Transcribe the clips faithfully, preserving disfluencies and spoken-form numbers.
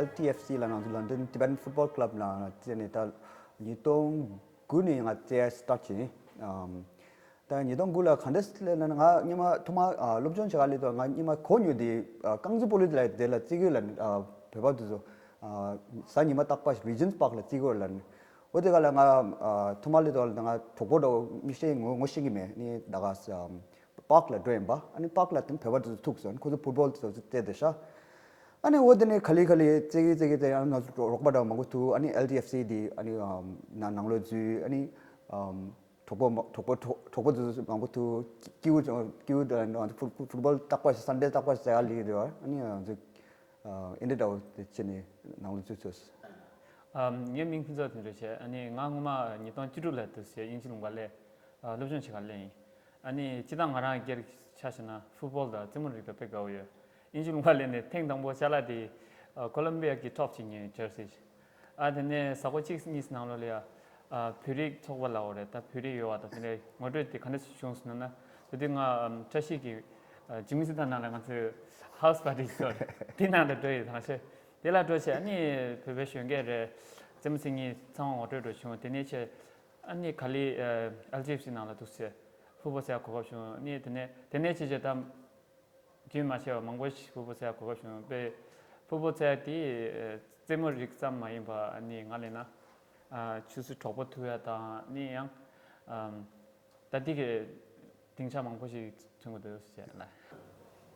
L T F C ལ་ང་ཚོ་London Tibetan Football Club ལ་བརྩིས་ནས་ད་ཉིས་སྟོང་དགུ་ནས་ང་རྩེ་སི་ཊར་ཊི་བྱས་ནས། ཨམ། ད་ཉིས་སྟོང་དགུ་ལ་ག་འདྲ་ལབ་ན་ང་སྔོན་མ་ཐོག་མ་ཨ་སློབ་སྦྱོང་བྱེད་ག་སླེབས་དུས་ང་སྔོན་མ་གོ་མྱོང་དེ་ཨ་རྐང་རྩེད་སྤོ་ལོ་དེ་ལ་དེ་ལ་རྩེ་གི་ཡོད་ལབ་ནས། ཨ་བོད་པ་དེ་ཚོ་ཨ་གཟའ་ཉི་མ་རྟག་པར་Regents Park ལ་རྩེ་གི་ཡོད་ལབ་ནས། འོ་དེ་ག་ལ་ང་ཨ་ཐོག་མ་སླེབས་དུས་ལ་ང་གྲོགས་པོ་འདྲ་བོ་མི་ཤེས། ངོ་ངོ་ཤེས་ཀྱི་མེད། ནི་ད་ག་ས་ཨམ་པཱག་ལ་འགྲོ་ཡིན་པ། ཨ་ནི་པཱག་ལ་དེ་བོད་པ་དེ་ཚོ་ཐུག་སོང་། ཁོ་ཚོ་ཕུཊ་བོལ་དེ་ཚོ་རྩེ་བསྡད་ཤག་ཨ་ནི་འོ་དེ་ནས་ག་ལེ་ག་ལེ་རྩེ་གི་རྩེ་གི་རྩེ་གི། ཨ་ནི་ང་ཚོ་རོགས་པ་འདྲ་མང་པོ་ཐུག་ཨ་ནི་L T F C དེ་ཨ་ནི་ཨམ་ནང་ནང་ལོགས་འཛུལ། ཨ་ནི་ཨམ་གྲོགས་པོ་མ་གྲོགས་པོ་གྲོགས་གྲོགས་པོ་དེ་ཚོ་མང་པོ་ཐུག་སྐྱིད་པོ་སྐྱིད་པོ་འདྲ། ང་ཚོ་ཕུཊ་ཕུཊ་བོལ་རྟག་པར་སན་ཌེ་རྟག་པར་རྩེ་ག་སླེབས་ཀྱི་རེད་པ། ཨ་ནི་ང་ཚོ་ཨ་ཨེ་འདྲ་འདྲ་བོ་དེ་བྱས་ནས་ནང་ལོགས་འཛུལ་ཚར་སོང་། ཨམ་ངའི་མིང་ཕུན་ཚོགས་དོན་གྲུབ་བྱས། ཨ་ནི་ང་སྔོན་མ་ཉིས་སྟོང་བཅུ་དྲུག་ལ་དུས་ཚོད་དབྱིན་ཇི་ལུང་པ་སླེབས། ཨ་སློབ་སྦྱོང་བྱེད་ག་སླེབས་ཡིན། ཨ་ནི་སྤྱིར་བཏང་ང་རང་སྒེར་ཆ་བཞག་ན་ཕུཊ་བོལ་དང་རྩེད་མོ་རིགས་དང་དཔེ་དགའ་བོ་ཡོད། དབྱིན་ཇི་ལུང་པ་སླེབས་ནས་ཐེངས་དང་པོ་ཅ་ལག་དེ་ཨ་ཀོ་ལོམ་བི་ཡ་གི་ཊོབ་ཅིག་ཉོས། ཇར་སི་ཅིག་ཨ་དེ་ནས་ཟླ་བ་གཅིག་གཉིས་ནང་ལོགས་ལ་ཡ་ཨ་བོད་རིགས་ཚོགས་པ་ལབ་དགོས་རེད། ད་བོད་རིགས་ཡོད་པ་དང་དེ་འདྲའི་ངོ་སྤྲོད་དེ་ག་འདྲ་བྱུང་སོང་ན། དེ་དུས་ང་ཨམ་བཀྲ་ཤིས་ཀྱི་ཨ་ཇི་མི་སི་ཐན་ནང་ལ་ང་ཚོའི་ཧའུ་སི་པར་ཊི་ཟེར་བ་རེད། དེ་ནང་ལ་འགྲོ་ཡི་དང་ཤེས། དེ་ལ་འགྲོ་བྱས་ཨ་ནི་བོད་པའི་གཞོན་སྐྱེས་རེད། རྩེད་མོ་རྩེ་མཁན་ཚང་མ་ངོ་སྤྲོད་འདྲ་བྱུང་། དེ་ནས་བྱས་ཨ་ནི་ག་ལེ་ཨ་L T F C ནང་ལ་འདུག་སེ་ཕུཊ་བོལ་རྩེ་ཡ་གོ་སྐབས་བྱུང་། ཨ་ནི་དེ་ནས་དེ་ནས་བྱས་བྱས་ད་རྒྱུན་མ་ཆད་པར་མང་པོ་ཞིག་ཕུཊ་བོལ་རྩེ་ཡ་གོ་སྐབས་བྱུང་བས། ཕུཊ་བོལ་རྩེ་ཡ་དེ་ཨ་རྩེད་མོ་རིགས་ཙམ་མ་ཡིན་པ་ཨ་ནི་ང་ལབ་ན་ཨ་ཆུ་ཚོད་གྲོགས་པོ་ཐུག་ཡ་དང་ཨ་ནི་ཡང་ཨམ་ད་ལྟའི་གི་སྡིངས་ཆ་མང་པོ་ཞིག་མཚོན་གྱི་འདུག་ཟེར་ལ།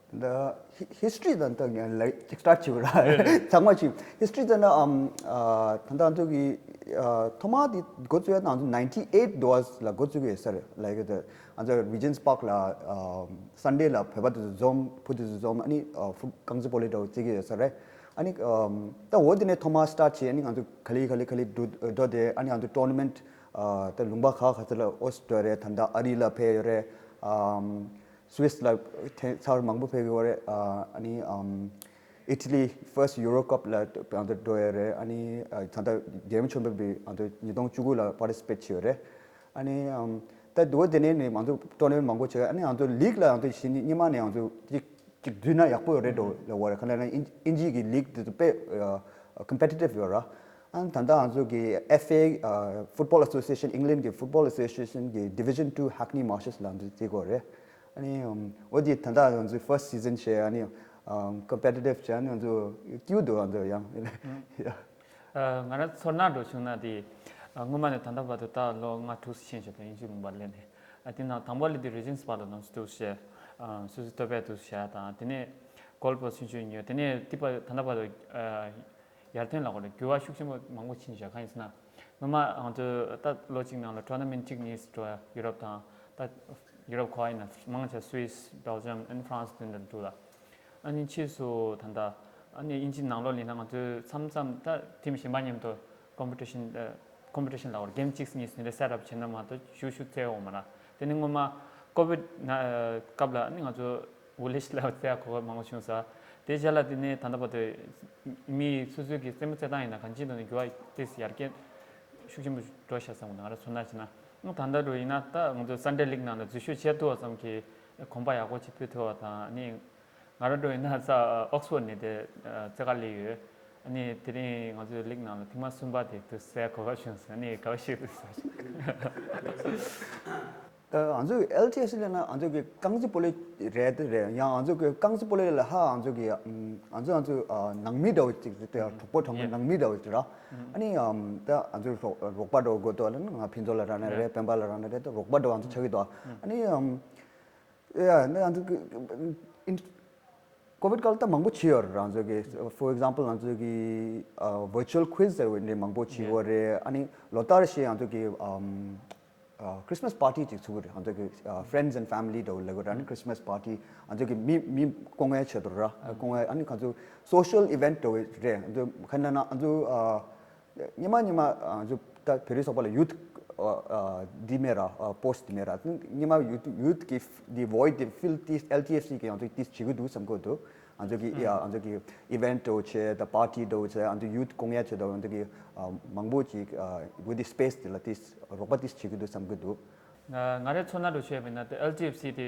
ད་ཧི་ཧི་སི་ཊོ་རི་དང་ད་ལའིག་ཅིག་སི་ཊར་ཊི་བྱེད་དགོས་ར། ཚང་མ་ཅིག་ཧི་སི་ཊོ་རི་དང་ན་ཨམ་ཨ་ད་ལྟ་ང་ཚོ་གི་ཨ་ཐོག་མ་དེ་འགོ་བཙུགས་ཡ་ད་ང་ཚོ་ninety eight དུས་ལ་འགོ་བཙུགས་ཀྱི་ཡོད་ས་རེད། ལའིག་ད་ང་ཚོ་Regents Park ལ་ཨ་སན་ཌེ་ལ་བོད་པ་དེ་ཚོ་འཛོམས། བུ་དེ་ཚོ་འཛོམས། ཨ་ནི་ཨ་ཕུ་རྐང་རྩེད་སྤོ་ལོ་འདྲ་བོ་རྩེ་གི་ཡོད་ས་རེད། ཨ་ནི་ཨམ་ད་འོ་དེ་ནས་ཐོག་མ་སི་ཊར་ཊི་བྱས། ཨ་ནི་ང་ཚོ་ག་ལེ་ག་ལེ་ག་ལེ་འགྲོ་འགྲོ་དེ། ཨ་ནི་ང་ཚོ་ཊོར་ན་མེན་ཊི་ཨ་ད་ལུང་པ་ཁག་ཁག་ཚོ་ལ་ཨོ་སི་ཊོ་རེད། ད་ལྟ་ཨ་རི་ལ་ཕེབས་ཡོད་རེད། ཨམ་སུ་ཝིས་ལ་ཐེངས་ཚར་མང་པོ་ཕེབས་ཡོད་རེད། ཨ་ཨ་ནི་ཨམ་ཨི་ཊ་ལི་ཕར་སི་ཊི་ཡུ་རོ་ཀབ་ལ་ང་ཚོ་འགྲོ་ཡོད་རེད། ཨ་ནི་ཨ་ད་ལྟ་རྒྱལ་ཡུམ་ཆེན་མོ་པའི་ང་ཚོ་ཉིས་སྟོང་བཅུ་དགུ་ལ་པར་ཊི་སི་པེཊ་བྱས་ཡོད་རེད། ཨ་ནི་ཨམ་ད་འོ་དེ་ནས་ནི་ང་ཚོ་ཊོར་ན་མེན་ཊི་མང་པོ་བྱས། ཨ་ནི་ང་ཚོ་ལིག་ལ་ང་ཚོ་གཞི་ནས་སྔོན་མ་ནས་ང་ཚོ་ཅིག་ཅིག་བསྡུས་ན་ཡག་པོ་ཡོད་རེད་འགྲོ་ལབ་པ་རེད། ག་ལབ་ན་དབྱིན་དབྱིན་ཇི་གི་ལིག་དེ་ཚོ་དཔེ་ཨ་ཀམ་པེ་ཊི་ཊིབ་ཡོད་ར། ཨ་ནི་ད་ལྟ་ང་ཚོ་གི་ཨེཕ་ཨེ་ཨ་Football Association, England གི་Football Association གི་Division two Hackney Marshes ལ་ང་ཚོ་རྩེ་གི་ཡོད་རེད། ཨ་ནི་ཨམ་འོ་དེ་ད་ལྟ་ང་ཚོ་ཕར་སི་ཊི་སི་ཛན་བྱས། ཨ་ནི་ཨམ་ཀམ་པེ་ཊི་ཊིབ་བྱས། ཨ་ནི་ང་ཚོ་སྐྱིད་པོ་འདུག་ང་ཚོ་ཡང་ཡ། ཨ་ང་རང་ཚོར་སྣང་འདྲ་བྱུང་ན་དེ་ཨ་སྔོན་མ་ནས་ད་ལྟ་བར་དུ་ད་ལོ་ལྔ་དྲུག་ཕྱིན་བྱས་དང་དབྱིན་ཇི་ལུང་པ་སླེབས་ནས། ཨ་དེ་ནང་དང་པོ་ལ་དེ་Regents Park ལ་ནང་ཚོ་འདུག་བྱས། ཨ་སོ་སོའི་ལྟོ་ཕད་འདུག་བྱས་དང་། དེ་ནས་གོལ་ཕོ་ཆུང་ཆུང་ཉོས། དེ་ནས་དེ་བར་ད་ལྟ་བར་དུ་ཨ་ཡར་ཐོན་ལ་གོ་ལ་འགྱུར་བ་ཤུགས་ཆེན་པོ་མང་པོ་ཕྱིན་བྱས། གང་ཡིན་ཟེར་ན་སྔོན་མ་ང་ཚོ་ད་ལོ་གཅིག་ནང་ལ་ཊོར་ན་མེན་ཊི་གཅིག་གཉིས་འགྲོ་ཡ་ཡུ་རོབ་དང་། ད་ཡུ་རོབ་ག་པར་ཡིན་ན་མང་ཆེ་སུ་ཝིས། བྷེལ་ཇམ། ཨན་ཧྥ་རན་སི་དེ་འདྲ་འདུག་ལ། ཨ་ནི་ཕྱིས་སུ་ད་ལྟ་ཨ་ནི་དབྱིན་ཇི་ནང་ལོགས་ལ་ཡིན་ན་ང་ཚོས་མཚམས་མཚམས་ད་ཊིམ་གཞན་པ་མཉམ་དུ་ཀོམ་པི་ཊི་ཤན་ཨ་ཀོམ་པི་ཊི་ཤན་ལབ་དགོས་རེད། གེམ་གཅིག་གཉིས་དེ་འདྲ་སེ་ཊི་ཨབ་བྱས་ན་མ་གཏོགས་ཞུ་ཞུ་རྩེ་ཡོང་མ་རེད། དེ་ནི་སྔོན་མ་ཀོ་ཝིཌ་ན་སྐབས་ལ་ཨ་ནི་ང་ཚོ་ཝི་ལེཇ་ལ་རྩེ་ཡ་གོ་སྐབས་མང་པོ་བྱུང་ས། དེ་རྗེས་ལ་དེ་ནི་ད་ལྟ་བར་དུ་མི་སོ་སོའི་གི་རྩེད་མོ་རྩེ་སྟངས་ཡིན་ན་གང་ཅིའི་ཐོག་ནས་འགྱུར་བ་ཏོག་ཙམ་ཡར་རྒྱས་ཤུགས་ཆེན་པོ་འགྲོ་ཤག་བསམ་གི་འདུག་ང་རང་ཚོར་སྣང་བྱས་ན། ད་ལྟ་འདྲ་ཡིན་ན་ད་ང་ཚོ་སན་ཌེ་ལིག་ནང་ལ་འཛུལ་ཞུགས་བྱས་ཐུབ་པ་ཙམ་གྱིས་གོམ་པ་ཡག་པོ་ཅིག་སྤོས་ཐུབ་པ་དང་། ཨ་ནི་ང་རང་འདྲ་ཡིན་ན་ས་ཨོག་སི་ཕོར་ཌི་ནས་དེ་རྩེད་གར་སླེབས་ཡོད། ཨ་ནི་དེ་རིང་ང་ཚོའི་ལིག་ནང་ལ་ཐེངས་མ་གསུམ་པ་དེ་དུ་རྩེ་གོ་སྐབས་བྱུང་སོང་། ཨ་ནི་དགའ་པོ་ཞིག་འདུག་ཟེར། ད་ང་ཚོའི་ཨེལ་ཊི་ཨེཕ་སི་ལབ་ན་ང་ཚོ་གི་རྐང་རྩེད་སྤོ་ལོ་རེད་དེ་རེད། ཡང་ང་ཚོ་གི་རྐང་རྩེད་སྤོ་ལོ་ལ་ཧ་ང་ཚོ་གི་ཨམ་ང་ཚོ་ང་ཚོ་ཨ་ནང་མི་འདྲ་བོ་ཅིག་རེད། དེ་གྲོགས་པོ་གྲོགས་མོ་ཡ་ནང་མི་འདྲ་བོ་ཅིག་ར། ཨ་ནི་ཨམ་ད་ང་ཚོའི་རོགས་རོགས་པ་འདྲ་བོ་དགོས་འདུག་ལབ་ན། ང་ཕུན་ཚོགས་ལ་རག་ན་རེད། རེད། སྤེན་པ་ལ་རག་ན་རེད། ད་རོགས་པ་འདྲ་བོ་ང་ཚོ་ཆགས་ཀྱི་འདུག་ཨ་ནི་ཨམ་ཡ་ན་ང་ཚོ་གི་ཨིན་ཀོ་ཝིཌ་སྐབས་ལ་ད་མང་པོ་བྱས་ཡོད་རེད། ང་ཚོ་གི་for example ང་ཚོ་གི་ཨ་virtual quiz ཟེར་བའི་འདྲ་མང་པོ་བྱས་ཡོད་རེད། ཨ་ནི་ལོ་ལྟར་བཞིན་ང་ཚོ་གི་ཨམ་ཨ་Christmas party ཅིག་ཚུགས་ཀྱི་རེད། ང་ཚོ་གི་ཨ་friends and family འདྲ་བོ་ལབ་དགོས་རེད། ཨ་ནི་Christmas party ང་ཚོ་གི་མི་མི་སྐུ་ངལ་ཆེད་དུ་ར། སྐུ་ངལ་ཨ་ནི་ང་ཚོ་social event འདྲ་བོ་རེད། ང་ཚོ་ག་ན་ན་ང་ཚོ་ཨ་ཉི་མ་ཉི་མ་ང་ཚོ་ད་བོད་རིགས་ཚོགས་པ་ལ་ཡུཐ་ཨ་ཨ་འདི་མེད་ར། ཨ་པོ་སི་ཊི་འདི་མེད་ར། ཉི་མ་ཡུཐ་ཡུཐ་གི་འདི་ཝོ་ཡིཌ་འདི་ཕིལ་ཏིས་ཨེལ་ཊི་ཨེཕ་སི་གི་ང་ཚོ་ཏིས་བྱེད་ཀྱི་འདུག་བསམ་གྱི་འདུག་ང་ཚོ་གི་ཡ་ང་ཚོ་གི་ཨི་ཝེན་ཊི་འདྲ་བོ་བྱས། ད་པར་ཊི་འདྲ་བོ་བྱས། ང་ཚོ་ཡུཐ་སྐུ་ངལ་ཆེད་དུ་ང་ཚོ་གི་ཨ་མང་པོ་ཅིག་ཨ་བོད་དི་སི་པེ་སི་དེ་ལ་ཏིས་རོགས་པ་ཏིས་བྱེད་ཀྱི་འདུག་བསམ་གྱི་འདུག་ང་ང་རའི་ཚོར་སྣང་འདྲ་བོ་བྱས་པ་ཡིན་ན་དེ་ཨེལ་ཊི་ཨེཕ་སི་དེ་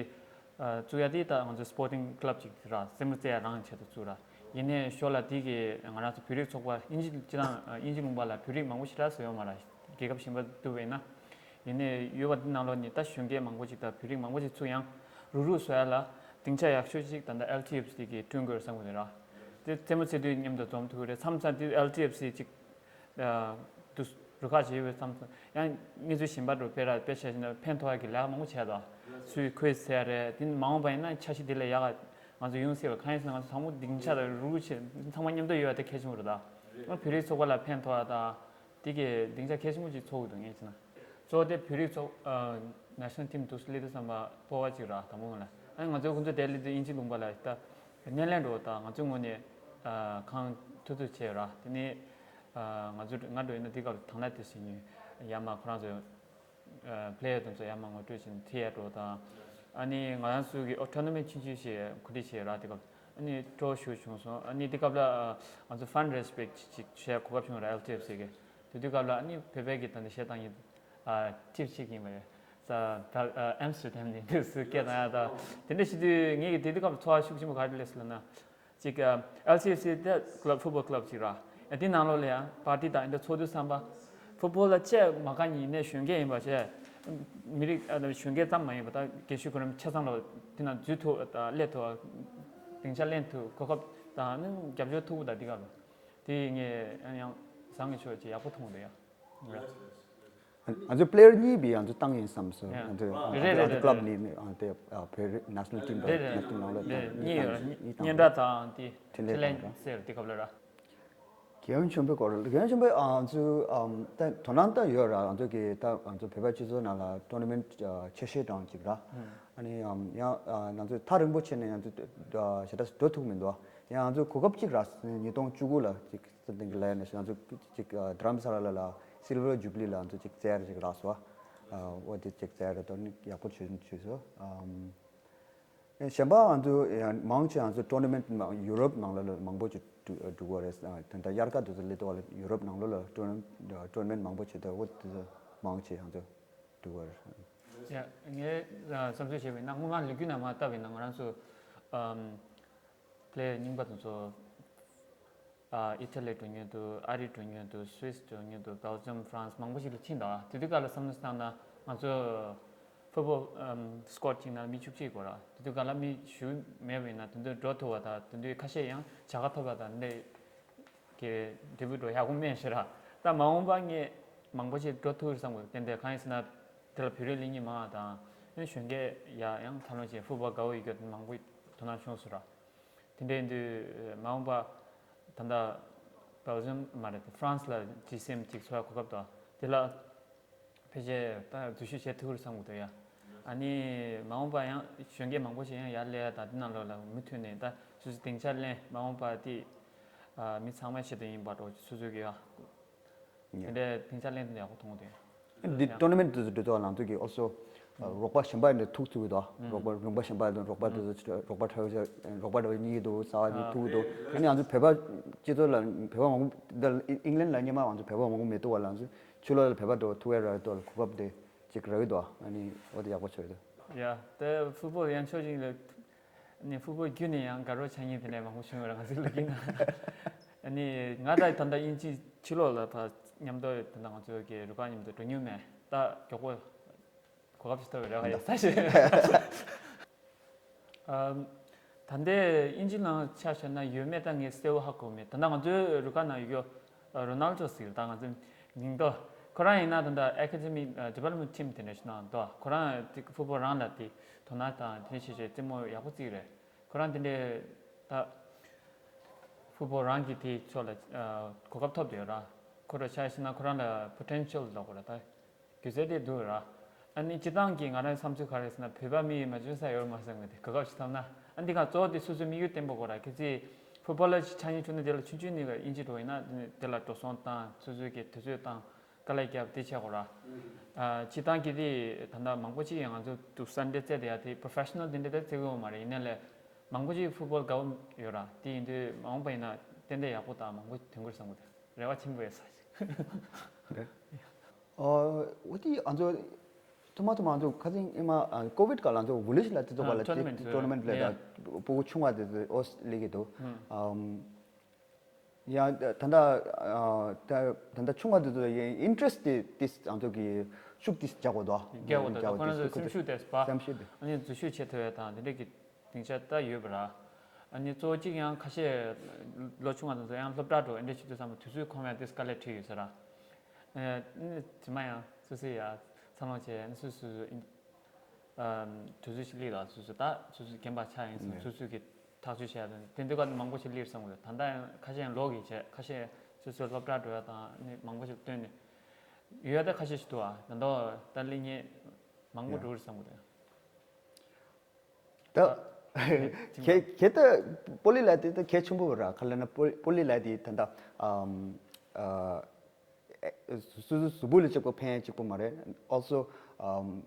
ཨ་བཙུགས་ཡ་དེ་ད་ང་ཚོ་སི་པོར་ཊིང་ཀི་ལབ་ཅིག་ར། རྩེད་མོ་རྩེ་ཡ་རང་ཆེད་དུ་བཙུགས་ར། ཡིན་ནའི་ཞོར་ལ་དེ་གི་ང་རང་ཚོ་བོད་རིགས་ཚོགས་པ་དབྱིན་ཇི་སྤྱི་བཏང་དབྱིན་ཇི་ལུང་པ་ལ་བོད་རིགས་མང་པོ་ཞེ་དྲག་ཙམ་ཡོད་མ་རེད། རྒྱལ་ཁབ་གཞན་པ་བསྡུར་བ་ཡིན་ན། ཡིན་ནའི་ཡོད་པ་དེ་ནང་ལོགས་ནས་ད་གཞོན་སྐྱེས་མང་པོ་ཅིག་དང་བོད་རིགས་མང་པོ་ཅིག་ཚུར་ཡང་རུག་རུག་བཟོ་ཡ་ལ་སྡིངས་ཆ་ཡག་ཤོས་ཅིག་ད་ལྟ་ཨེལ་ཊི་ཨེཕ་སི་གིས་བསྐྲུན་དགོས་བསམ་གི་འདུག་ར། དེ་རྩེད་མོ་རྩེ་དུས་མཉམ་དུ་འཛོམས་ཐུབ་ཀྱི་རེད། མཚམས་མཚམས་དེ་ཨེལ་ཊི་ཨེཕ་སི་ཅིག་དུ་རུ་ཁག་བྱེད་ཡོད་པའི་མཚམས་སུ་ཡང་གནས་ཚུལ་གཞན་པ་འགྲོ་དཔེ་ར་དཔེ་ཆ་བཞིན་ཕན་ཐོགས་ཡ་གི་ལས་ཀ་མང་པོ་བྱས་དོ། སུས་ཁོས་ཟེར་ཡ་རེད། དེ་མ་འོངས་པ་ཡིན་ན་འཆར་གཞི་དེ་ལས་ཡག་ག་ང་ཚོ་ཡོང་སྲིད་པ། གང་ཡིན་ཟེར་ན་ང་ཚོ་ཚང་མ་སྡིངས་ཆ་དང་རུག་རུག་བྱས་ཚང་མ་མཉམ་དུ་ཡོད་ཡ་དེ་གལ་ཆེན་པོ་རེད་ད། ང་བོད་རིགས་ཚོགས་པ་ལ་ཕན་ཐོགས་ཡ་དང་དེ་གི་སྡིངས་ཆ་གལ་ཆེན་པོ་ཅིག་ཚོགས་ཀྱི་འདུག་ངས་བྱས་ན། གཙོ་བོ་དེ་བོད་རིགས་ཚོགས་ནེ་ཤ་ནལ་ཊིམ་འདུག་སླེབས་དུས་ཙམ་པ་སྤོབས་པ་ཅིག་ར་དང་པོ་ངོས་ལ། ཨ་ནི་ང་ཚོ་ཁོང་ཚོ་དེ་སླེབས་དུས་དབྱིན་ཇི་ལུང་པ་ལ་ད་སྣེ་ལེན་འགྲོ་དང་ང་ཚོའི་ངོས་ནས་ཨ་ཁང་ཐུག་ཐུག་བྱས་ར། དེ་ནས་ཨ་ང་ཚོ་ང་འགྲོ་ཡིན་ན་དེ་སྐབས་དང་བླངས་དེ་བྱེད་མྱོང་། ཡར་མར་ཁོ་རང་ཚོ་ཨ་པི་ལེ་ཡར་དེ་ཚོ་ཡར་མར་ངོ་སྤྲོད་བྱས་ནས་ཐུག་ཡར་འགྲོ་དང་། ཨ་ནི་ང་རང་ཚོ་གི་ཨོ་ཊོ་ནར་མེན་ཊི་ཆུང་ཆུང་ཞིག་གོ་སྒྲིག་བྱས་ར། དེ་སྐབས་ཨ་ནི་སྤྲོ་ཞུ་བྱུང་སོང་། ཨ་ནི་དེ་སྐབས་ལ་ཨ་ང་ཚོ་ཕན་རེ་ཛི་པེག་ཅིག་བྱེད་གོ་སྐབས་བྱུང་ར། ཨེལ་ཊི་ཨེཕ་སི་གི་དེ་དུས་སྐབས་ལ་ཨ་ནི་བོད་པའི་གི་ད་ནི་གཞས་བཏང་ཡིན། ཨ་ཊིབ་ཅིག་ཡིན་པ་རེད། ས་ད་ཨ་ཨེམ་སི་ཊར་ཌམ་ནས་འདུག་སུ་སྐད་བཏང་ཡ་ད། དེ་འདྲ་བྱེད་དུས་ངེད་ཀྱི་དེ་དུས་སྐབས་ཚོར་བ་ཤུགས་ཆེན་པོ་ག་རེ་སླེབས་སོང་ལབ་ན། ཅིག་ཨ་ཨེལ་སི་ཨེཕ་སི་དེ་ཀླབ་ཕུཊ་བོལ་ཀླབ་ཅིག་ར། ཨ་དེ་ནང་ལོགས་ལ་ཡང་པར་ཊི་དང་འདི་ཚོགས་དུས་བསམ་པ། ཕུཊ་བོལ་ལ་དཔྱད་མ་དགའ་མཁན་ཡིན་ནའི་གཞོན་སྐྱེས་ཡིན་པ་བྱས། མི་རིགས་ཨ་གཞོན་སྐྱེས་ཙམ་མ་ཡིན་པ་ད་རྒན་གཞོན་གོ་རིམ་ཆ་ཚང་ལ་དེ་ནང་འཛུལ་ཐུབ་དང་སླེབས་ཐུབ། སྡིངས་ཆ་ལེན་ཐུབ་གོ་སྐབས་དང་ཨ་ནི་རྒྱབ་སྐྱོར་ཐུབ་པ་དང་འདི་ག་ལ། དེ་ངས་ཡང་བཟང་གི་ཆོས་ཅིག་ཡག་པོ་མཐོང་འདུག་ཡ། ང་ཚོ་པི་ལེ་ཡར་གཉིས་པའི་ང་ཚོ་བཏང་ཡིན་བསམ་སོང་། ཡ། ང་ཚོ་རེད་རེད་ང་ཚོ་རེད་ཀླབ་ནས་ནས་ཨ་དེ་ཨ་བོད་རིགས་ནེ་ཤ་ནལ་ཊིམ་དང་རེད་རེད་ནེ་ཤ་ནལ་ནང་ལ་རེད། གཉིས་ཡོད། གཉིས་བཏང་སྙན་གྲགས་དང་དེ་འཕྲིན་ལས་དང་ར། ཟེར་དེ་སྐབས་ལ་ར། རྒྱལ་ཡུམ་ཆེན་པོའི་སྐོར་ལ། རྒྱལ་ཡུམ་ཆེན་པོས་ཨ་ང་ཚོ་ཨམ་ད་དོ་སྣང་ད་ཡོད་ར། ང་ཚོ་གི་ད་ང་ཚོ་བོད་པ་སྤྱི་ཚོགས་ནང་ལ་ཊོར་ན་མེན་ཊི་ཆེ་ཤོས་གྲས་ཅིག་ར། ཨ་ནི་ཨམ་ཡང་ཨ་ང་ཚོ་ཐག་རིང་པོ་ཕྱིན་ནས་ང་ཚོ་ཞེ་དྲག་འགྲོ་ཐུབ་མི་འདུག་ཡང་ང་ཚོ་གོ་སྐབས་གཅིག་ར་ཉིས་སྟོང་བཅུ་དགུ་ལ་ཅིག་སྲིད་དོན་གྱི་ལས་ནས་ང་ཚོ་ཅིག་དྷ་རམ་ས་ལ་ལ་སིལ་ཝར་ཇུ་བི་ལི་ལ་ང་ཚོ་ཅིག་རྩེད་ཡ་ཅིག་རག་སོང་། ཨ་འོ་དེ་ཅིག་རྩེད་ཡ་དོ་ནི་ཡག་པོ་བྱུང་བྱུང་སོང་། ཨམ། གཞན་པ་ང་ཚོ་ཡང་མང་ཆེ་ང་ཚོ་ཊོར་ན་མེན་ཊི་ཡུ་རོབ་ནང་ལོགས་ལ་མང་པོ་ཅིག་འགྲོ་འགྲོ་གི་རེད། ད་ལྟ་དབྱར་ཁ་དུས་ཚོད་སླེབས་དུས་ལ་ཡུ་རོབ་ནང་ལོགས་ལ་ཊོར་ན་ཊོར་ན་མེན་ཊི་མང་པོ་ཅིག་ད་འོ་དེ་ཚོ་མང་ཆེ་ང་ཚོ་འགྲོ་གི་རེད། ཡ། ངས་ཨ་བསམ་ཚུལ་བྱས་པ་ཡིན་ན་སྔོན་མ་ལོ་རྒྱུས་ནང་མར་བལྟས་པ་ཡིན་ན་ང་རང་ཚོ་ཨམ་པི་ལེ་ཡར་རྙིང་པ་དེ་ཚོ་ཨ་ཨི་ཊ་ལི་འགྲོ་མྱོང་འདུག་ཨ་རི་འགྲོ་མྱོང་འདུག་སུད་སི་འགྲོ་མྱོང་འདུག་བྷེལ་ཇམ་ཧྥ་རན་སི་མང་པོ་ཞིག་ལ་ཕྱིན་འདུག་དེ་དུས་སྐབས་ལ་བསམ་བློ་བཏང་ན་ང་ཚོ་ཕུཊ་བོལ་ཨམ་སི་ཀོཌ་ཅིག་ནང་མི་བཅུ་གཅིག་དགོས་ར། དེ་དུས་སྐབས་ལ་མི་བཞི་མེད་པ་ཡིན་ན་དེ་ཚོ་འགྲོ་ཐུབ་པ་དང་དེ་ཚོའི་ཁ་ཤས་ཡང་བྱ་དགའ་ཐོབ་པ་དང་འདི་གི་འབྲས་བུ་འགྲོ་ཡག་པོ་མེད་ཤག་ར། ད་མ་འོངས་པ་ངས་མང་པོ་ཞིག་འགྲོ་ཐུབ་རེད་བསམ་གི་འདུག་ཏན་ཏན་གང་ཡིན་ཟེར་ན་དེ་ལ་བོད་རིགས་སླེབས་མཁན་མང་བ་དང་ཨ་ནི་གཞོན་སྐྱེས་ཡ་ཡང་འཚར་ལོངས་བྱས་ཕུཊ་བོལ་དགའ་པོ་ཡོད་མཁན་མང་པོ་དོ་སྣང་བྱུང་སོང་ར། དེ་འདྲ་ཡིན་དུས་མ་འོངས་པ་ད་ལྟ་བྷེལ་ཇམ་མ་རེད་ཧྥ་རན་སི་ལ་ཇི་སི་ཨེམ་གཅིག་ཚོགས་གོ་སྐབས་དང་དེ་ལ་ཕལ་ཆེར་ད་འཛུལ་ཞུགས་བྱེད་ཐུབ་རེད་བསམ་གི་འདུག་ཡ། ཨ་ནི་མ་འོངས་པ་ཡང་གཞོན་སྐྱེས་མང་པོ་ཞིག་ཡང་ཡར་སླེབས་ཡ་དང་དེ་ནང་ལོགས་ལ་མུ་མཐུད་ནས་ད་སོ་སོའི་སྡིངས་ཆ་ལེན་མ་འོངས་པ་དེ་ཨ་མི་ཚང་མའི་ཆེད་དུ་ཡིན་པ་འགྲོ་སོ་སོ་གི་ཡ། དེ་འདྲའི་སྡིངས་ཆ་ལེན་དེ་ཡག་པོ་མཐོང་གི་འདུག་འདི་ཊོར་ན་མེན་ཊི་དེ་ཚོ་འགྲོ་དུས་ལང་ཚོ་གི་ཨོལ་སོ་རོགས་པ་གཞན་པ་འདི་ཐུག་ཐུབ་ཀྱི་འདུག་རོགས་པ་ལུང་པ་གཞན་པ་དང་རོགས་པ་དེ་ཚོ་རོགས་པ་འདྲ་བོ་ཞིག་རོགས་པ་འདྲ་བོ་གཉིས་འདུག་རྩ་བ་གཉིས་ཐུག་གི་འདུག་ཨ་ནི་ང་ཚོ་བོད་པ་སྤྱི་ཚོགས་ལ་བོད་པ་མང་པོ་འདི་ཨིང་ལན་ལ་སྔོན་མ་ང་ཚོ་བོད་པ་མང་པོ་མི་འདུག་བ། ལང་ཚོ་ཕྱི་ལོགས་ལ་བོད་པ་འགྲོ་ཐུག་ཡ་རག་འདུག་གོ་སྐབས་དེ་ཅིག་རག་གི་འདུག་ཨ་ནི་འོ་དེ་ཡག་པོ་བྱུང་འདུག་ཡ། དེ་ཕུཊ་བོལ་ཡང་ཕྱོགས་གཅིག་ལ་ནི་ཕུཊ་བོལ་བརྒྱུད་ནས་ཡང་དགའ་རོགས་ཆགས་མཁན་དེ་འདྲ་མང་པོ་བྱུང་ཡོད་རེད་ང་ཚོའི་ལོ་རྒྱུས་ནང་། ཨ་ནི་ང་ད་ད་ལྟ་དབྱིན་ཇི་ཕྱི་ལོགས་ལ་ཕར་མཉམ་དུ་ད་ལྟ་ང་ཚོ་གི་རུ་ཁག་མཉམ་དུ་འགྲོ་མྱོང་མེད། ད་མགྱོགས་པོ་གོ་སྐབས་ཞིག་ཐོབ་པའི་རེ་བ་ཡོད་ས་ཞིག་ཨམ། ད་ལྟའི་དབྱིན་ཇི་ནང་ཆ་བཞག་ན་ཡོད་མེད་ད་ངས་གསལ་པོ་ཧ་གོ་མེད། ད་ལྟ་ང་ཚོའི་རུ་ཁག་ནང་ཡོད་རོ་ནལ་ཌོ་ཟེར་ད་ང་ཚོའི་མིང་ཐོ་ཁོ་རང་ཡིན་ན་ད་ལྟ་ཨེ་ཀ་ཌེ་མིག་ཌི་ཝེ་ལོབ་མེན་ཊི་ཊིམ་དེ་འདྲ་ཞིག་ནང་འདུག་ཁོ་རང་དེ་ཕུཊ་བོལ་རང་ལ་དེ་དོ་སྣང་དང་དེ་འདྲ་བྱེད་བྱེད་རྩེད་མོ་ཡག་པོ་རྩེ་གི་རེད། ཁོ་རང་དེ་འདྲའི་ད་ཕུཊ་བོལ་རང་གི་དེའི་ཕྱོགས་ལ་གོ་སྐབས་ཐོབ་བསྡད་ཡོད་ར། ཁོ་རང་ཆ་བཞག་ན་ཁོ་རང་ལ་པོ་ཊེན་ཤལ་ལབ་དགོས་ར་ད། སྒྱུ་རྩལ་དེ་འདུག་ར། ཨ་ནི་སྤྱིར་བཏང་གི་ང་རང་བསམ་ཚུལ་ག་རེ་ཟེར་ན་བོད་པ་མི་ཡིས་མ་འཇོན་ས་ཡོད་མ་བསམ་གི་དེ་གོ་སྐབས་ཤིག་ཐོབ་ན་ཨ་འདི་ག་གཙོ་བོ་དེ་སོ་སོའི་དམིགས་ཡུལ་བརྟན་པོ་དགོས་ར། གལ་སྲིད་ཕུཊ་བོལ་ལར་ཞིག་ཆགས་སྙིང་བྲོ་ན་དེ་ལ་ཆུང་ཆུང་ནས་དབྱིན་ཇི་འགྲོ་ཡིན་ན་དེ་ལ་འགྲོ་སོང་བཏང་སོ་སོའི་གི་དུས་ཚོད་བཏང་དཀའ་ལས་བརྒྱབ་དེ་བྱེད་དགོས་ར། ཨ་སྤྱིར་བཏང་གི་དེ་ད་ལྟ་མང་པོ་ཅིག་ཡང་ང་ཚོ་དུ་སན་ཌེ་རྩེད་དེ་ཡ་དེ་པོ་རོ་ཕེ་ཤ་ནལ་དེ་འདྲ་དེ་རྩེ་གི་ཡོད་མ་རེད། ཡིན་ནའི་ལས་མང་པོ་ཅིག་ཕུཊ་བོལ་དགའ་བོ་ཡོད་ར། དེ་ཡིན་དུས་མ་འོངས་པ་ཡིན་ན་ཏན་ཏན་ཡག་པོ་དང་མང་པོ་ཐོན་གི་རེད་བསམ་གི་འདུག་རེ་བ་ཆེན་པོ་ཡོད་ས་ཞིག་རེད། ཨོ་འོ་དེ་ང་ཚོ་ ཐོག་མ་ཐོག་མ་ང་ཚོ་ཁ་སང་ཨེ་མ་ཨ་ཀོ་བིད་སྐབས་ལ་ང་ཚོ་ཝི་ལེཇ་ལ་དེ་ཚོ་སྐབས་ལ་ཊོར་ནམ་མེན་ཊི་ཊོར་ནམ་མེན་ཊི་ལ་ཡ། ད་ཕྲུ་གུ་ཆུང་བ་དེ་ཚོ་ཨོ་སི་ལེག་གི་འདུག་ཨམ། ཡང་ད་ལྟ་ཨ་ད་ད་ལྟ་ཆུང་བ་དེ་ཚོ་ཡང་ཨིན་ཊི་རེ་སི་ཊི་དེ་དེ་ང་ཚོ་གི་ཤུགས་དེ་རྒྱག་དགོས་འདུག་རྒྱག་དགོས་འདུག་ཁོ་རང་ཚོའི་སེམས་ཤུགས་དེ་སྤར། སེམས་ཤུགས་དེ། ཨ་ནི་འཛུལ་ཞུགས་བྱེད་ཐུབ་ཡ་དང་དེ་འདྲ་གི་སྡིངས་ཆ་ད་ཡོད་པ་ར། ཨ་ནི་གཙོ་བོ་གཅིག་ཡང་ཁ་ཤས་ལོ་ཆུང་བ་དེ་ཚོ་ཡང་སློབ་གྲྭ་འགྲོ་ཨེ་འདྲ་བྱེད་དུས་ཙམ་པ་དུས་ཚོད་ཁོམ་ཡ་དེ་དཀའ་ལས་འཕྲད་ཡོད་ས་ར། ཨ་ནི་དྲི་མ་ཡང་སོ་སོའི་ཡ་འཚར་ལོངས་བྱས་ཨ་ནི་སོ་སོ་སོ་ཨིན་ཨམ་དུས་ཚོད་ཞིག་སླེབས་ལ་སོ་སོ་ད་སོ་སོ་རྒན་པ་ཆགས་ཡིན་ཟེར་ནས་སོ་སོ་གི་ཐག་གཅོད་བྱས་ཡ་དེ་འདྲ་ག་མང་པོ་ཞིག་སླེབས་སོང་གི་ད་ལྟ་ཡང་ཁ་ཤས་ཡང་ལོག་གི་བྱས་ཁ་ཤས་སོ་སོའི་སློབ་གྲྭ་འགྲོ་ཡ་དང་ཨ་ནི་མང་པོ་ཞིག་བཏོན་ནས་ཡོད་ཡ་ད་ཁ་ཤས་ཤིག་འདུག་ཨ་ད་མདོ་ད་སླེབས་མཁན་མང་པོ་འགྲོ་གི་རེད་བསམ་གི་འདུག་ད་གལ་གལ་ཏེ་པོ་ལི་ལ་དེ་ད་གལ་ཆེན་པོ་ར་ག་ལ་ན་པོ་པོ་ལི་ལ་དེ་ད་ད་ཨམ་ཨ་སོ་སོ་གཟུགས་པོ་ལ་གཅིག་པོ་ཕན་གཅིག་པོ་མ་རེད། ཨོལ་སོ་ཨམ་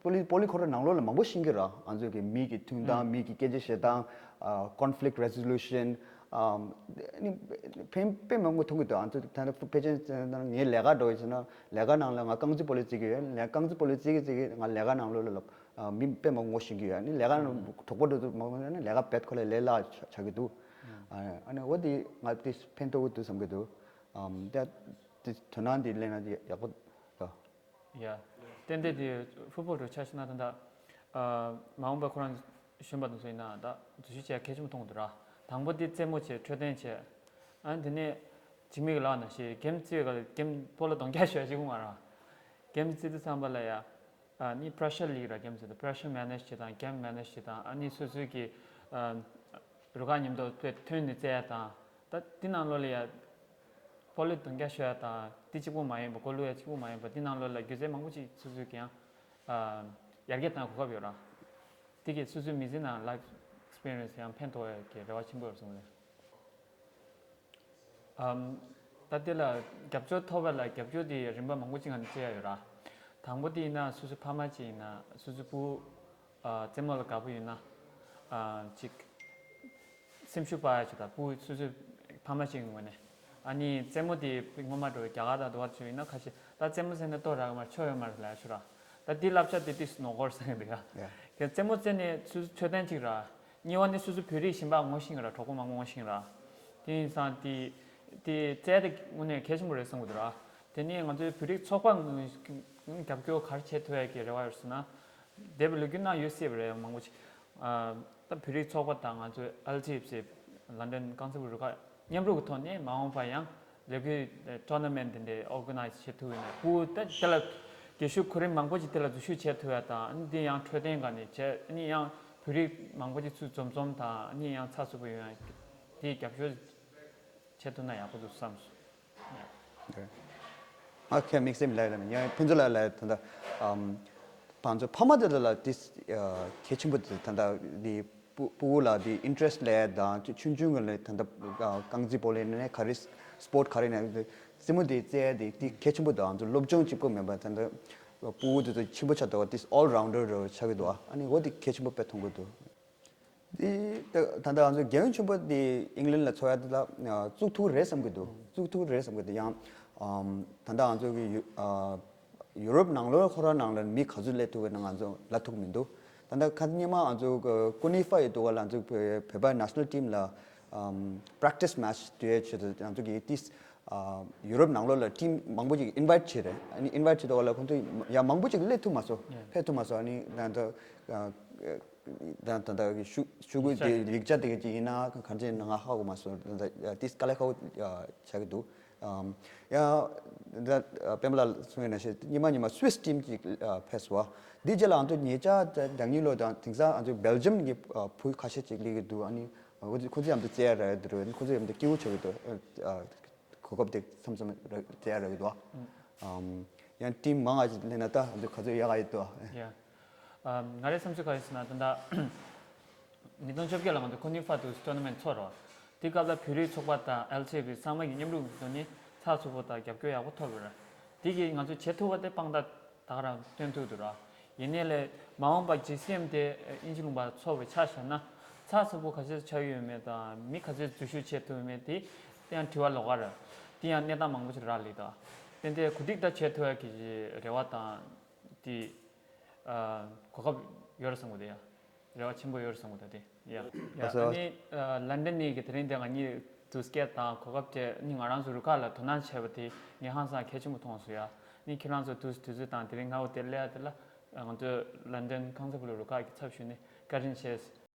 པོ་ལི་པོ་ལི་ཁོ་ར་ནང་ལོགས་ལ་མང་པོ་ཤེས་ཀྱི་ར། ང་ཚོ་གི་མི་གི་མཐུན་སྟངས་མི་གི་སྐད་ཆ་བཤད་སྟངས་ཨ་ཀོན་ཕི་ལིག་རེ་སོ་ལུ་ཤན་ཨམ་ནི་ཕན་དཔེ་མང་པོ་མཐོང་གི་འདུག་ཨ་ཚོ་ད་ཕལ་ཆེར་ངའི་ལས་ཀ་འགྲོ་ཡོད་ཟེར་ན་ལས་ཀ་ནང་ལ་ང་རྐང་རྩེད་སྤོ་ལོ་རྩེ་གི་ཡོད། ལས་རྐང་རྩེད་སྤོ་ལོ་རྩེ་གི་རྩེ་གི་ང་ལས་ཀ་ནང་ལོགས་ལ་ལབ། ཨ་མི་དཔེ་མང་པོ་ཤེས་ཀྱི་ཡོད། ཨ་ནི་ལས་ཀ་ནང་གྲོགས་པོ་འགྲོ་དུས་མང་པོ་ཡོད་ན་ལས་ཀ་བེད་ཁོ་ལ་ལས་སླ་ཆ་ཆགས་ཀྱི་འདུག་ཨ་ཨ་ནི་འོ་དེ་ང་དེ་ཕན་ཐོགས་ཀྱི་འདུག་བསམ་གྱི་འདུག་ཨམ་དེ་དེ་དོ་སྣང་དེ་ལེན་ན་དེ་ཡག་པོ་འདུག་ཡ། ཏན་ཏན་དེ་ཕུཊ་བོལ་འགྲོ་ཆ་བཞག་ན་ད་ལྟ་ཨ་མ་འོངས་པ་ཁོ་རང་གཞོན་པ་དང་ཚོ་ཡིན་ན་ད་འཛུལ་ཞུགས་བྱེད་ཡ་གལ་ཆེན་པོ་མཐོང་གི་འདུག་ར། དང་པོ་དེ་རྩེད་མོ་བྱེད་འཕྲོད་བསྟེན་བྱེད། ཨ་ནི་དེ་ནས་འཇིགས་མེད་ཀྱི་ལག་ནང་བཞིན་གེམ་རྩེ་ག་གེམ་སྤོ་ལོ་གདོང་རྒྱག་ཤོད་ཅིག་མ་ར། གེམ་རྩེ་དུས་ཙམ་པ་ལ་ཡ། ཨ་ནི་པྲེ་ཤར་ལིག་ར་གེམ་རྩེ་དང་པྲེ་ཤར་མེ་ནེཇ་བྱེད་དང་གེམ་མེ་ནེཇ་བྱེད་དང་ཨ་ནི་སོ་སོའི་གི་ཨ་རུ་ཁག་མཉམ་དུ་དཔེ་ཐོན་ནས་རྩེ་ཡ་དང་ད་དེ་ནང་ལོགས་ལ་ཡ་སྤོ་ལོ་གདོང་རྒྱག་ཤོད་ཡ་དང་དེ་གཅིག་པོ་མ་ཡིན་པ་སྒོ་ལུག་ཡ་གཅིག་པོ་མ་ཡིན་པ་དེ་ནང་ལོགས་ལ་སྒྱུ་རྩལ་མང་པོ་ཅིག་སོ་སོའི་གི་ཡང་ཨ་ཡར་རྒྱས་གཏང་གོ་སྐབས་ཡོད་ར། དེ་གིས་སོ་སོའི་མི་ཚེ་ནང་ལའིཕ་ཨེགས་པི་རི་ཡན་སི་ཡང་ཕན་ཐོགས་ཡ་གི་རེ་བ་ཆེན་པོ་ཡོད་སོང་རེད། ཨམ། ད་དེ་ལ་རྒྱབ་སྐྱོར་ཐོབ་པ་ལ་རྒྱབ་སྐྱོར་དེ་རིམ་པ་མང་པོ་ཅིག་ང་ཚོས་བྱས་ཡ་ཡོད་ར། དང་པོ་དེ་ཡིན་ན་སོ་སོའི་ཕ་མ་ཅིག་ཡིན་ན་སོ་སོའི་སྤུ་གུ་ཨ་རྩེད་མོ་ལ་དགའ་པོ་ཡོད་ན་ཨ་ཅིག་སེམས་ཤུགས་སྤར་ཡ་ཅིག་དང་སྤུ་གུ་སོ་སོའི་ཕ་མ་ཅིག་གི་ངོས་ནས་ཨ་ནི་རྩེད་མོ་དེ་སྔོན་མ་འགྲོ་བའི་རྒྱ་གར་དང་དུ་བ་ཚོ་ཡིན་ན་ཁ་ཤས་ད་རྩེད་མོ་ཟེར་ན་ལྟོ་རག་གི་མ་རེད་ཆོ་ཡོད་མ་རེད་ལབ་ཡ་ཤོད་ར། ད་དེ་བསླབ་བྱ་དེ་ཏིས་ནོར་འཁོར་ཟེར་གི་འདུག་ཡ། ཡ། རྩེད་མོ་རྩེ་ནས་སོ་སོ་འཕྲོད་བསྟེན་ཅིག་ར། གཉིས་པ་ནི་སོ་སོ་བོད་རིགས་གཞན་པ་ངོ་ཤེས་ར་གྲོགས་པོ་མང་པོ་ངོ་ཤེས་ར། དེ་ཡིན་ཙང་དེ་དེ་རྩལ་དེ་དངོས་གནས་གལ་ཆེན་པོ་རེད་བསམ་གྱི་འདུག་ར། དེ་ནས་ང་ཚོའི་བོད་རིགས་ཚོགས་པ་རྒྱབ་སྐྱོར་ག་རེ་བྱེད་ཐུབ་ཡ་གི་རེ་བ་ཡོད་ཟེར་ན། འདས་པའི་ལོ་རྒྱུས་ནང་ཡོད་སྲིད་པ་རེད་མང་པོ་ཅིག་ཨ་ད་བོད་རིགས་ཚོགས་པ་དང་ང་ཚོའི་ཨེལ་ཊི་ཨེཕ་སི་ལོན་ཌོན་རྐང་རྩེད་སྤོ་ལོ་རུ་ཁག་མཉམ་རུབ་ཀྱི་ཐོག་ནས་མ་འོངས་པ་ཡང་ལས་འགུལ་ཊོར་ན་མེན་ཊི་དེ་འདྲའི་ཨོར་ག་ནའི་ཛི་བྱེད་ཐུབ་ཡོད་ན་སྤུ་གུ་ད་དེ་ལ་རྒན་ཤོས་གོ་རིམ་མང་པོ་ཅིག་དེ་ལ་འཛུལ་ཞུགས་བྱེད་ཐུབ་ཡ་དང་ཨ་ནི་འདི་ཡང་འཕྲོད་བསྟེན་སྒང་ནས་བྱས་ཨ་ནི་ཡང་བོད་རིགས་མང་པོ་ཅིག་ཚུར་འཛོམས་འཛོམས་དང་ཨ་ནི་ཡང་ཚགས་ཚུད་པོ་ཡོང་ཡ་དེ་རྒྱབ་སྐྱོར་བྱེད་ཐུབ་ན་ཡག་པོ་འདུག་བསམ་སོང་། ཨ་ཁེ་དམིགས་བསལ་མི་ལབ་ཡ་ལ་མི་ཡང་ཕུན་ཚོགས་ལགས་ལ་ད་ལྟ་ཨམ་ང་ཚོ་ཕ་མ་དེ་ལ་ཏིས་གལ་ཆེན་པོ་དེ་ད་ལྟ་འདི་སྤུ་སྤུ་གུ་ལ་དེ་ཨིན་ཊི་རེ་སི་ཊི་སླེབས་ཡ་དང་ཆུང་ཆུང་གི་ལ་ད་ལྟ་རྐང་རྩེད་སྤོ་ལོ་ཡིན་ནའི་ག་རེ་སི་པོར་ཊི་ག་རེ་ཡིན་ནའི་རྩེད་མོ་དེ་རྩེ་ཡ་དེ་དེ་གལ་ཆེན་པོ་འདུག་ང་ཚོ་སློབ་སྦྱོང་གཅིག་པོ་མིན་པ་ད་ལྟ་སྤུ་གུ་དེ་ཚོ་ཆེན་པོ་ཆགས་འདུག་བ་ཏིས་ཨོལ་རའུན་ཌར་རེ་ཆགས་ཀྱི་འདུག་བ། ཨ་ནི་འོ་དེ་གལ་ཆེན་པོ་དཔེ་མཐོང་གི་འདུག་དེ་ད་ད་ལྟ་ང་ཚོ་རྒྱལ་ཡོངས་ཆེན་པོ་དེ་ཨིང་ལན་ལ་ཚོགས་ཡ་དེ་ལ་བཙུགས་ཐུབ་ཀྱི་རེད་བསམ་གྱི་འདུག་བཙུགས་ཐུབ་ཀྱི་རེད་བསམ་གྱི་འདུག་ཡང་ད་ལྟ་ང་ཚོ་གི་ཡུ་ཨ་ཡུ་རོབ་ནང་ལོགས་ཁོ་རང་ནང་ལ་མི་ག་ཚོད་སླེབས་ཐུབ་ཀྱི་ན་ང་ཚོ་ལབ་ཐུབ་ཀྱི་མི་འདུག་ད་ལྟ་ཁ་སང་སྔོན་མ་ང་ཚོ་གི་ཀོ་ནི་ཧྥ་ཡི་ཐོག་ལ་ང་ཚོ་བོད་བོད་པ་ནེ་ཤ་ནལ་ཊིམ་ལ་པེ་རེག་ཊི་སི་མེ་ཆི་དེ་ཆེད་དུ་ང་ཚོ་གི་ཏིས་ཨ་ཡུ་རོབ་ནང་ལོགས་ལ་ཊིམ་མང་པོ་ཅིག་ཨིན་ཝའི་ཊི་བྱས་རེད། ཨ་ནི་ཨིན་ཝའི་ཊི་བྱས་ཐོག་ལ་ཁོང་ཚོ་ཡང་མང་པོ་ཅིག་སླེབས་ཐུབ་མ་སོང་། ཕེབས་ཐུབ་མ་སོང་། ཨ་ནི་ད་ལྟ་ཨ་ད་ད་ལྟ་ཤུ་ཤུ་གུ་དེ་ཡིག་ཆ་དེ་ག་ཅིག་ཡིན་ན་ག་ཚོད་ཡིན་ན་ང་ཧ་གོ་མ་སོང་། ད་ལྟ་ཏིས་དཀའ་ལས་ཁག་པོ་ཆགས་ཀྱི་འདུག་ཨམ་ཡང་ད་ལྟ་པད་མ་ལགས་གསུངས་ཡོད་ནང་བཞིན་སྔོན་མ་སྔོན་མ་སུའི་སི་ཊིམ་ཅིག་ཕེབས་སོང་བ། འདི་རྗེས་ལ་ང་ཚོ་ཉེ་ཆར་ད་ཉིས་སྟོང་ཉི་ཤུ་ལོ་དང་དེང་སང་ང་ཚོ་སྦེལ་ཇམ་གྱི་བུ་ཁ་ཤས་ཅིག་སླེབས་ཀྱི་འདུག་ཨ་ནི་ཁོ་ཚོ་ཁོ་ཚོ་མཉམ་དུ་རྩེ་ཡ་རག་གི་འདུག་ཁོ་ཚོ་མཉམ་དུ་སྐྱིད་པོ་ཆགས་ཀྱི་འདུག་གོ་སྐབས་དེ་མཚམས་མཚམས་རྩེ་ཡ་རག་གི་འདུག་ཨམ་ཡང་ཊིམ་མང་ང་ཅིག་སླེབས་ན་ད་ང་ཚོ་ག་ཚོད་ཡག་ག་ཡོད་འདུག་ཡ། ཨ་ང་རའི་བསམ་ཚུལ་ག་རེ་ཟེར་ན་ད་ལྟ་ཉིས་སྟོང་བཅོ་བརྒྱད་ལ་ང་ཚོ་ཁོ་ནི་ཧྥ་དུ་ཊོར་ན་མེན་ཊི་ཚོགས་རོགས། དེ་སྐབས་ལ་བོད་རིགས་ཚོགས་པ་དང་ཨེལ་ཊི་ཨེཕ་སི་ཚང་མ་གི་མཉམ་རུབ་ཀྱི་ཐོག་ནས་ཚགས་ཚུད་པོ་དང་རྒྱབ་སྐྱོར་ཡག་པོ་ཐོབ་ཡོད་རེད། དེ་གིས་ང་ཚོས་བྱེད་ཐུབ་པ་དེ་དཔང་རྟགས་ད་ག་རང་སྟོན་ཐུབ་འདུག་ར། ཡིན་ནའི་ལས་མ་འོངས་པ་ཇི་སི་ཨེམ་དེ་དབྱིན་ཇི་ལུང་པ་ཚོགས་པའི་ཆ་བཞག་ན་ཚགས་ཚུད་པོ་ག་ཚོད་ཆགས་ཡོད་མེད་དང་མི་ག་ཚོད་འཛུལ་ཞུགས་བྱེད་ཐུབ་མེད་དེ་དེ་ཡང་དྲི་བ་ལོགས་ཀ་རེད། དེ་ཡང་གནས་སྟངས་མང་པོ་ཞིག་རག་ལས་དང་ཏན་ཏན་གོ་སྒྲིག་ད་བྱེད་ཐུབ་ཡ་གི་རེ་བ་དང་དེ། གོ་སྐབས་ཡོད་རེད་བསམ་གི་འདུག་ཡ། རེ་བ་ཆེན་པོ་ཡོད་རེད་བསམ་གི་འདུག་དེ་ཡ། ཡ་ཨ་ནི་ལན་ཌན་ནས་གི་དེ་རིང་དེ་ང་གཉིས་དུས་སྐད་དང་གོ་སྐབས་དེ་ནི་ང་རང་ཚོ་རུ་ཁག་ལ་དོ་སྣང་བྱས་པ་དེ་ངས་ཧང་སང་གལ་ཆེན་པོ་མཐོང་སོང་ཡ། ནི་ཁྱེད་རང་ཚོ་དུས་དུས་ཚོད་དང་དེ་རིང་སྔ་པོ་དེ་སླེབས་ཡ་དེ་ལ་ང་ཚོ་ལན་ཌན་ཁང་ཚ་བུ་ལ་རུ་ཁག་གི་ཚབ་ཞུས་ནས་བཀའ་དྲིན་ཆེ།